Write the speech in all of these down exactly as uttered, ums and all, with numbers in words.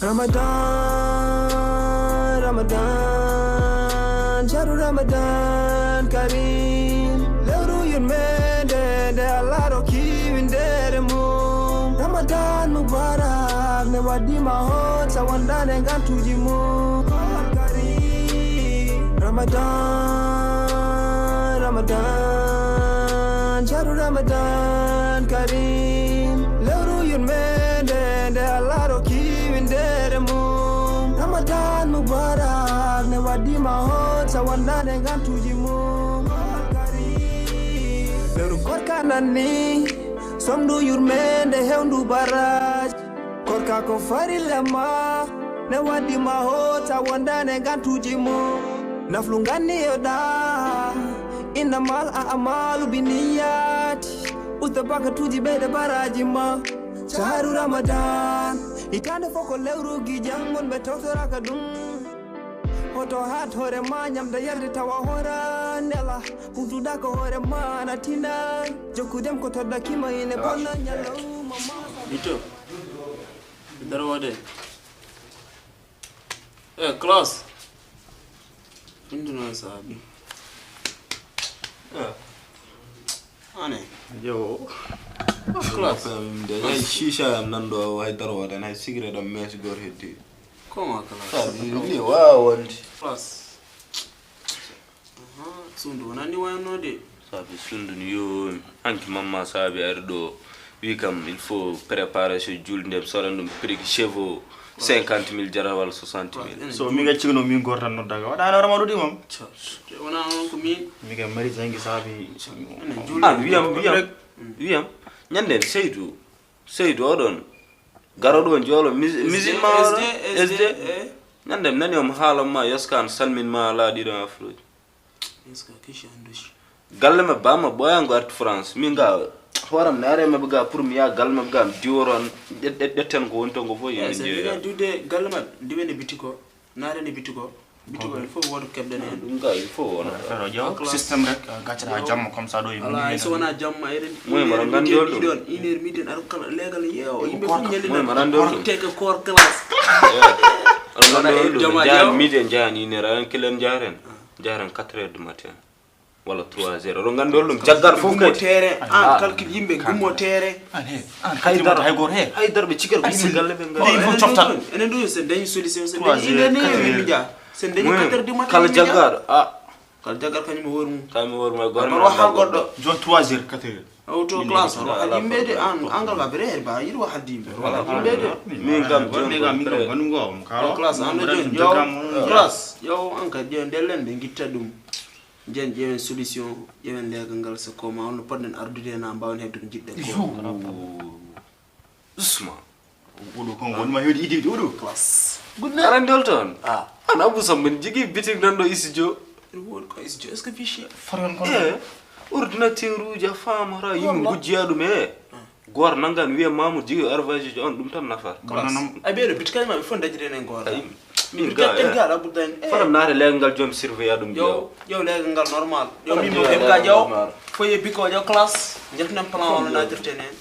Ramadan, Ramadan, shahru Ramadan Karim. Lewru yurmende nde Allah rokki winndere mum. Ramadan Mubarak, ne waddi ma hot sa wondaane ngantuuji mum. Karim. Ramadan, Ramadan, shahru Ramadan Karim. Lewru yurmende nde Allah rokki winndere mum. Ramadan Mubarak, ne waddi ma hot sa wondaane ngantuuji mum. Lewru korka nanni, somndu yurmende, hewndu baraj. Korka ko farilla ma, ne waddi ma hot sa wondaane ngantuuji mum. Naflu nganni yoɗa, innamal a'malu binniyati. Usta bakatuuji, ɓeyda baraaji ma. Shahru Ramadan, hitaande fof ko lewru gijan, wonɓe tawtoraaka ɗum. Hoto haat hoore ma, ñamda yarde tawa hoora nela. Huutuɗa ko hoore ma, na tinay. Jokkudem ko toɗɗa kima ine bonna ñalawma ma. Bito. Daro wode. Eh, class. Ɗum ɗum noon saabi. Eh. Ane. Yo. Class. Ay, shisha am nan ɗo, hay daro waɗan, hay cigarette am mees goto heddi. Comment class? Saabi, ni wawa wonde. Class. Aha, sundu wonani wayno de. Saabi sundu ni yo, anki mamma saabi ari ɗo. Wi kam, il faut préparer so julde, mi sodan ɗum perruque, cheveux, cinquante mille jara walla soixante mille. So min gaccino min gortan noddaga. Waɗa hoore ma ɗuɗi mam. Wona on ko min. Mi kam mari jangi saabi. Ah, wiyam, wiyam. Wiyam. Ñande Seydou. Seydou oɗon. Garo ɗo joolo mis-, musulman oɗon. S D, S D. Ñande mi nani omo haala ma yoskan salmin ma laaɗiɗo afroji. Est-ce que kishi andushi? Galle mabba ma ɓoyango arti France. Min ga horam naare mabba ga pour mi ya galle mabba ga mi diworo an ƴet-, ƴet-, ƴetten ko woni ton ko fof. Eh, yimɓe c'est jeeya. Vrai, dude galle mabba ndiwene bitiko. Naare ne bitiko. Bitiko il faut woto keɓɗen hen. Ɗum ga il faut wona. Affaire o ƴeew système rek, gaccaɗa ha jamma comme ça ɗo e. Ala, so wona jamma eɗen. Moy mara gandi on ɗum. Ɗiɗon, une heure midi en ar kala legal yeewo. Yimɓe fof ñalli. Moy mara gandi on ɗum. Teke koor classe. Aɗa gandi on ɗum. Jama jahan midi en jahan une heure, aɗa kilen jaren. Jaren quatre heures du matin. Walla trois heures. Oɗon nganndi on ɗum, jaggar fof kadi. Terrain, an calcul yimɓe gummo terrain. An he, an hay daro, hay goto he. Hay daro ɓe cikere ko yimɓe galle ɓe ngari. Enen ɗo, enen ɗo, sen dañi solution, sen dañi ine ni min njaha. Sen dañi quatre heures du matin. Kala jaggar, ah. Kala jaggar kañum e hoore mum. Kañum e hoore mum, goto. Aɗa waɗa goɗɗo. Jon trois heures, quatre heures. Auto classe, aɗa waɗa yimɓe de, an, angal ka bere, ba, yiɗi waɗa yimɓe. Yimɓe de. Min kam, jon, min kam, min kam, gonum go, on kala. Classe, an ɗo jon, jon, classe, jon, an ka jon, ndellen ɓe ngitta ɗum. Nden ƴeewen solution, ƴeewen leegal ngal, so ko ma holno poɗɗen ardude na mbaawen heɓde ko njiɗɗen ko. Yo. Doucement. Oɗo kon woni ma heewde idée oɗo. Classe. Aran dol toon. Ah. An Abou Samba ne jogii bitik nan ɗo studio. Ene woodi ko studio, est-ce que fichier? Faran kon. Eh, ordinateur uji a faamata, yimɓe ngujjiya ɗum e. Goto nanngan wiya Mamoudou jogii arvage uji on, ɗum tan nafata. Kono noon. Ay, ɓeeɗo bit kañum maɓɓe fof dañde en goto. Ay, min ga, en ga, eh, Abou Dane, eh. Fottam naata leegal ngal joom surveilla ɗum ƴeew. Ƴeew leegal ngal normal. Ƴeew min mo ƴeew ga ƴeew. Foye biko ƴeew classe. Njaltinam plan o no naatirten heen.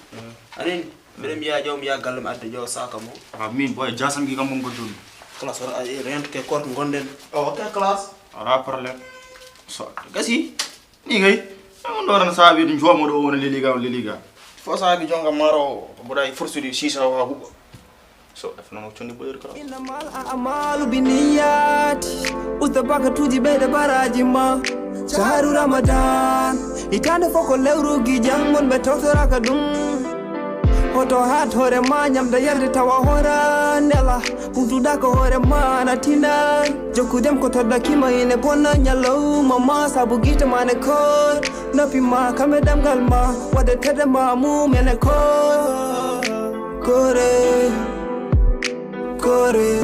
Anin, mbiɗa mbiya ƴeew mi yaha galle mi adda ƴeew saaka mo. Ah, min boy jasam gi kam mon ko jooni. Classe wara ay rent ke korko gonɗen. O ok classe. Wala problème. So gasi. Ni kay, on ɗo tan saabi ɗum joomo ɗo wona leliga, on leliga. Fo saabi jonga maro, ko ɓuray forsude six cents o ha huɓɓa. So, affaire noon o condi boyir kala. Innamal a'malu binniyati. Usta bakatuuji ɓeyda baraaji ma. Shahru Ramadan. Hitaande fof ko lewru gijan, wonɓe tawtoraaka ɗum. Hoto haat hoore ma, ñamda yarde tawa hoora nela. Huutuɗa ko hoore ma na tinay. Jokkudem ko toɗɗa kima ine bonna ñalawma ma sabu gite ma ne koor. Noppi ma kam e ɗemngal ma waɗde tedde ma mum ene koor. Koore, koore.